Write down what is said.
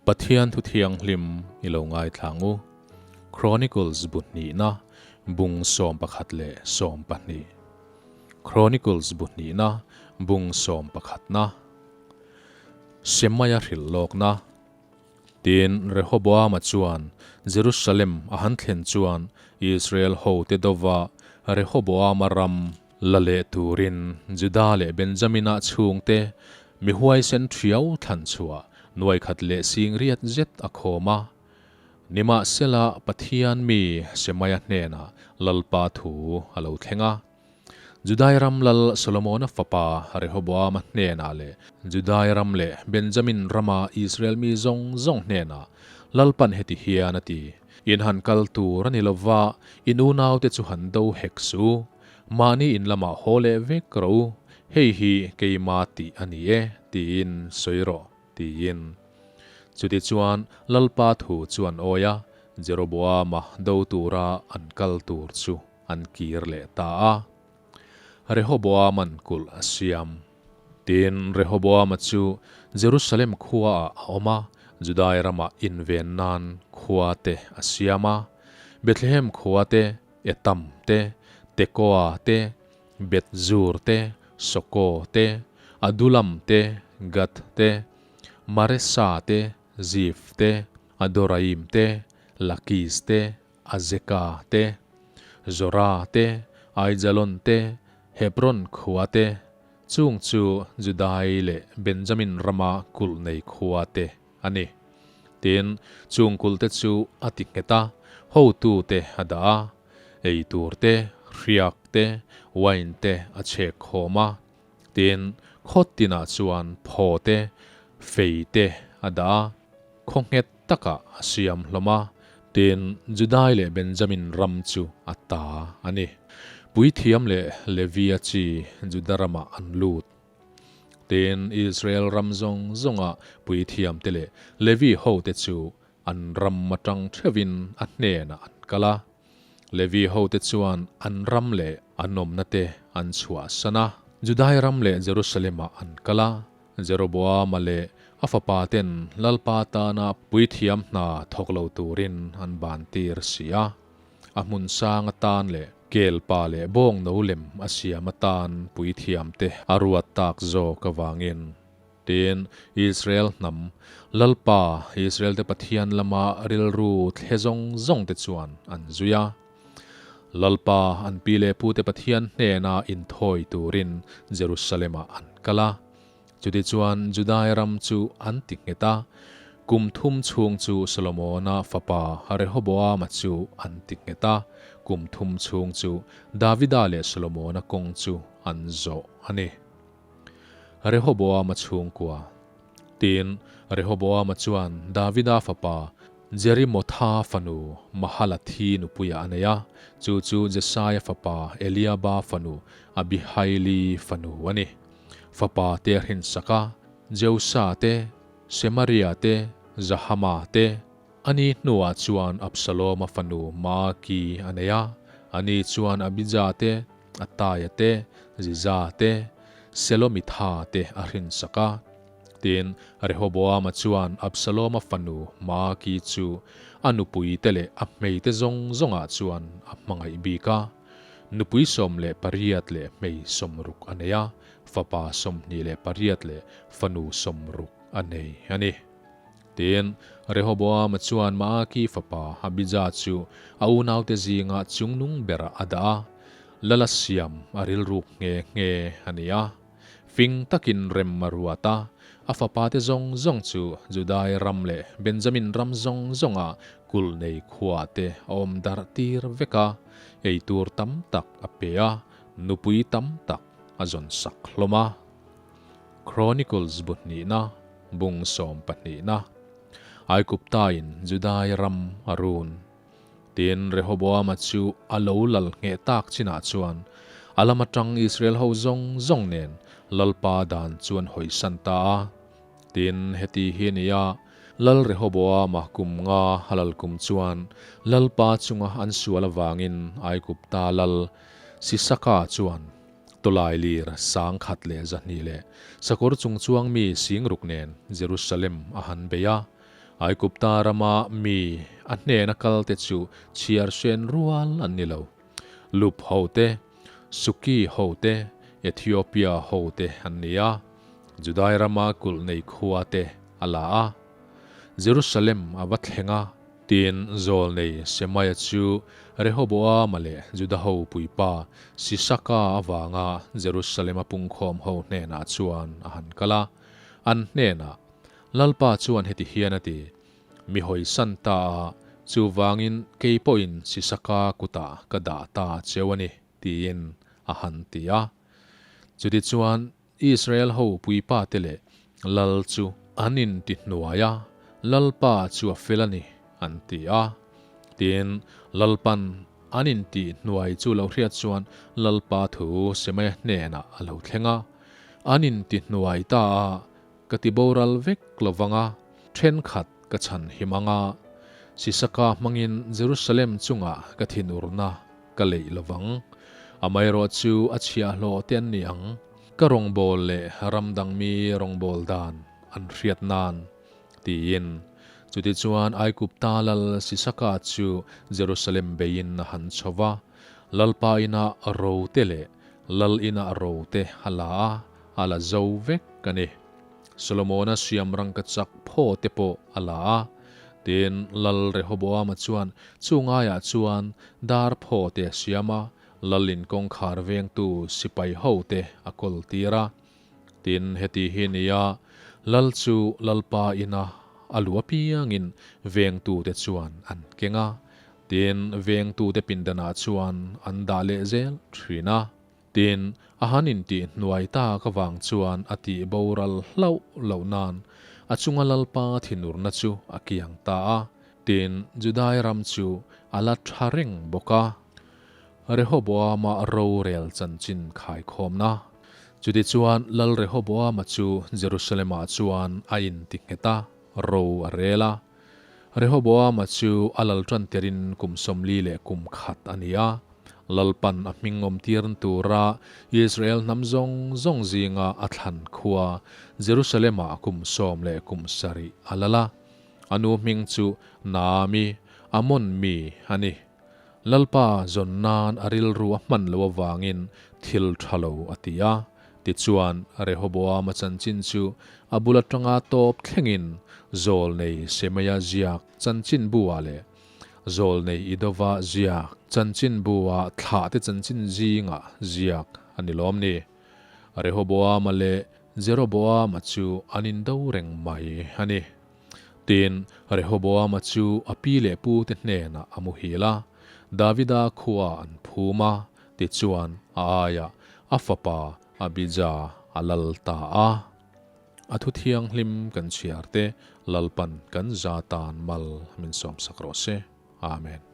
Pathian thu thianghlim i lo ngaithla ang u. Chronicles bu hnihna bung 11 leh 12. Chronicles bu hnihna bung sawmpakhatna. Shemaiah hrilh lawkna. Tin, Rehoboama chuan Jerusalem a han thlen chuan Israel hote dova Rehoboama ram la leh turin Juda leh Benjamina chhungte mi huaisen ṭhiau thlan chhuah nuai khat leh sing riat zet a khawm a. Nimahsela, Pathian mi Shemaia hnenah Lalpa thu a lo thleng a. Judai ram lal Solomona fapa Rehoboama hnenah leh Judai ram leh Benjamin rama Israel mi zawng zawng hnenah Lalpan heti hian a ti, In han kal tur a ni lo va, in unaute chu han do hek suh u. Mahni in lamah haw leh vek rawh u, hei hi keima tih a ni e, tiin sawi rawh, tiin. Chutichuan Lalpa thu chu an awi a, Jeroboama do tura an kal tur chu an kir leh ta a. Rehoboaman kulh a siam. Tin, Rehoboama chu Jerusalem khuaah a awm a, Judai ramah inven nan khua te a siam a, Bethlehem khua te, Etam te, Tekoa te, Beth-zur te, Soko te, Adulam te, Gath te, Maresa te, Zif te, Adoraim te, Lakis te, Azeka te, Zora te, Aijalon te, Hebron khua te, chung chu Judai leh Benjamin rama kulh nei khua te a ni. Tin, chung kulh te chu a ti nghet a, hotu te a dah a, ei tur te, hriak te, wine te a chhek khawm a. Tin, khaw tinah chuan phaw te, fei te a dah a. Khaw nghet takah a siam hlawm a, tin, Judai leh Benjamin ram chu a ta a ni. Puithiam leh Levia chi Juda ramah an lut. Tin, Israel ram zawng zawngah puithiamte leh Levi hote chu an ram atang theuhin a hnenah an kal a. Levi hote chuan an ram leh an awmna te an chhuahsan a, Judai ram leh Jerusalem-ah an kal a. Jeroboama leh a fapa ten Lalpa tana puithiam hna thawk lo turin an ban tir si a. A hmun sang atan leh kel pa leh bawng no lem a siam atan puithiam te a ruat tak zawk avangin. Tin, Israel hnam, Lalpa, Israel te Pathian lama rilru thle zawng zawng te chuan an zui a. Lalpa, an pi leh pute Pathian hnena inthawi turin Jerusalem-ah an kal a. Chutichuan Judai ram chu an ti nghet a, kum thum chhung chu Solomona fapa Rehoboama chu an ti nghet a, kum thum chhung chu Davida leh Solomona kawng chu an zawh a ni. Rehoboama chhungkua. Tin, Rehoboama chuan Davida fapa Jerimotha fanu Mahalathi nupuiah a nei a, chu chu Jesaia fapa Eliaba fanu Abihaili fanu a ni. Fapa te a hrinsak a, Jeusa te, Shemaria te, Zahama te. Ani hnuah chuan Absaloma fanu Maaki a nei a, ani chuan Abija te, Ataia te, Ziza te, Selomitha te a hrinsak a. Tin, Rehoboama chuan Absaloma fanu Maaki chu a nupuite leh a hmeite zawng zawngah chuan a hmangaih bik a. Nupui 18 leh hmei 60 a nei a, fapa 28 leh fanu 60 a nei a ni. Tin, Rehoboama chuan Maaki fapa Abija chu a unaute zinga chungnung berah a dah a, lala siam a rilruk nghe nghe a ni a. Fing takin rem a ruat a, a fapate zawng zawng chu Judai ram leh Benjamin ram zawng zawnga kulh nei khuate a awm darh tir vek a, ei tur tam tak a pe a, nupui tam tak a zawn sak hlawm a. Chronicles bu hnihna, bung sawm pahnihna. Aiguptain Judai ram a run. Tin, Rehoboama chu a lo lal ngheh tak chinah chuan a lam atang Israel ho zawng zawng nen Lalpa dan chu an hawisan ta a. Tin, heti hi a ni a, Lal Rehoboama kum nga a lal kum chuan Lalpa chunga an sual avangin Aigupta lal Sisaka chuan tawlai lir sang khat leh 200 leh sakawr chung chuang mi 6000 nen Jerusalem a han bei a. Aigupta rama mi a hnena kalte chu chhiar hren rual an ni lo. Lub hote, Suki hote, Ethiopia hote an ni a, Judai rama kulh nei khua te a la a. Jerusalem a va thleng a. Tin, zawlnei Shemaia chu Rehoboama leh Juda ho puipa Sisaka avanga Jerusalema pungkhawm ho hnenah chuan a han kal a. An hnenah, Lalpa chuan heti hian a ti, Mi hawisan ta a, chuvangin kei pawhin Sisaka kutah ka dah ta cheu a ni, tiin a han ti a. Chutichuan, Israel ho puipa te leh lal chu an inti hnuai a, Lalpa chu a fel a ni, an ti a. Tin, Lalpan an inti hnuai chu lo hriat chuan Lalpa thu Semaia hnenah a lo thleng a. An inti hnuai ta a, ka ti boral vek lo vang a, thenkhat ka chhan him ang a. Sisaka hmangin Jerusalem chungah ka thinurna ka leih lo vang. Amaherawh chu a chhiahhlawh te an ni ang, ka rawngbâwl leh ram dang mi rawngbâwl dan an hriat nan, tiin. Chutichuan Aigupta lal Sisaka chu Jerusalem beiin a han chho va, Lalpa inah ro te leh Lal inah ro te a la a, a la zo vek a ni. Solomona siam rangkachak phaw te pawh a la a. Tin, Lal Rehoboama chuan chu ngaiah chuan dar phaw te a siam a, Lalin kawngkhar vengtu sipai ho te a kawl tir a. Tin, heti hi nia, Lal chu Lalpa ina a lu apiangin vengtute chuan an keng a, tin, vengtute pindanah chuan an dah leh zel thin a. Tin, a han intih hnuai tak avang chuan a tih boral hlauh loh nan a chunga Lalpa thinurna chu a kiang ta a. Tin, Judai ram chu a la tha reng bawk a. Rehoboama rorel chanchin khaikhawmna. Chutichuan Lal Rehoboama chu Jerusalem-ah chuan a inti nghet a, ro a rel a. Rehoboama chu a lal tan terin kum 41 a ni a. Lalpan a hming awmtirn tura Israel hnam zawng zawng zinga a thlan khua Jerusalem-ah kum 17 a lal a. A nu hming chu Naami, Ammon mi a ni. Lalpa zawn nan a rilru a hman lo avangin thil tha lo a ti a. Tichuan, Rehoboama chanchin chu a bul atanga tawp thlengin Zawlnei Shemaia ziak chanchinbu-ah leh Zawlnei Idova ziak chanchinbu-ah thlahte chanchin zingah ziak a ni lawm ni. Rehoboama leh Jeroboama chu an indo reng mai a ni. Tin, Rehoboama chu a pi leh pute hnenah a muhil a, Davida khua an phum a, tichuan a aiah a fapa Abija a lal ta a. A thu thianghlim kan chhiar te Lalpan kan za tan mal min sawmsak rawh se. Amen.